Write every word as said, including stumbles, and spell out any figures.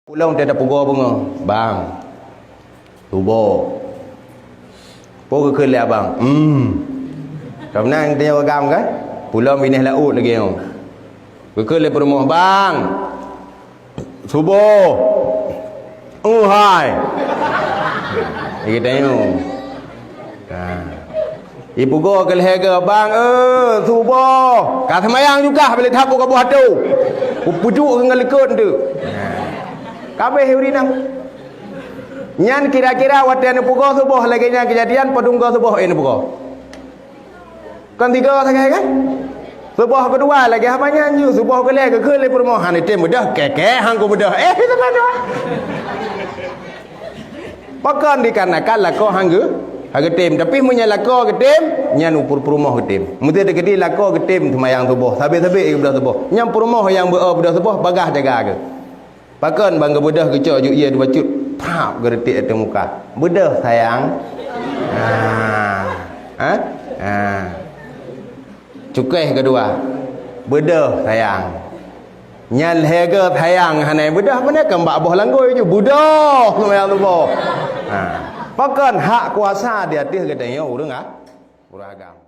Pulang teuh tapeugoe beungoh, "Bang, suboh." Peue geukheun lé abang? "Hmm." Ka meunan tanyoe agam kan? Pulang binéh laôt lagée nyoe. Geukheun lé peurumoh, "Bang, suboh." "Euhai." Lagée tanyoe. Ha. Ipugoe keu lhée goe, "Bang, eh, suboh." Ka seumayang juga, bile that buka buah tu. Pujuk ngon likot tu. Kabeh ureueng inong. Nyan kira-kira watée neupugoe suboh lagée nyan keujadian, padum goe suboh, eh, neupugoe. Kon tiga sagai kan? Suboh keudua lagée haba nyan, nyoe suboh keulhée geukheun lé peurumoh, "Han item beudôh, kèe-kèe han kubeudôh." Eh, itu kan dua. Pakon dikarenakan lakoe han geu-, han geutem. Tapi meunyoe lakoe geutem, nyan upur peurumoh geutem. Meusti teukeudi lakoe geutem seumayang suboh, sabe-sabe geubeudôh suboh. Nyan peurumoh nyang beu-, beu-, beudôh suboh, bagaih jaga geuh. Pakon ban geubeudôh geucok ju ie dua cut, pap geureutiek ateueh muka. "Beudôh, sayang." Ha. Ha. Ha. Cukéh keudua. "Beudôh, sayang." Nyan lhée goe sayang hana beudôh, meunan kan bak boh langgôi ju, "Beudôh, sayang, suboh." Ha. Pakon hak kuasa di ateueh geutanyoe ureueng a-, ureueng agam.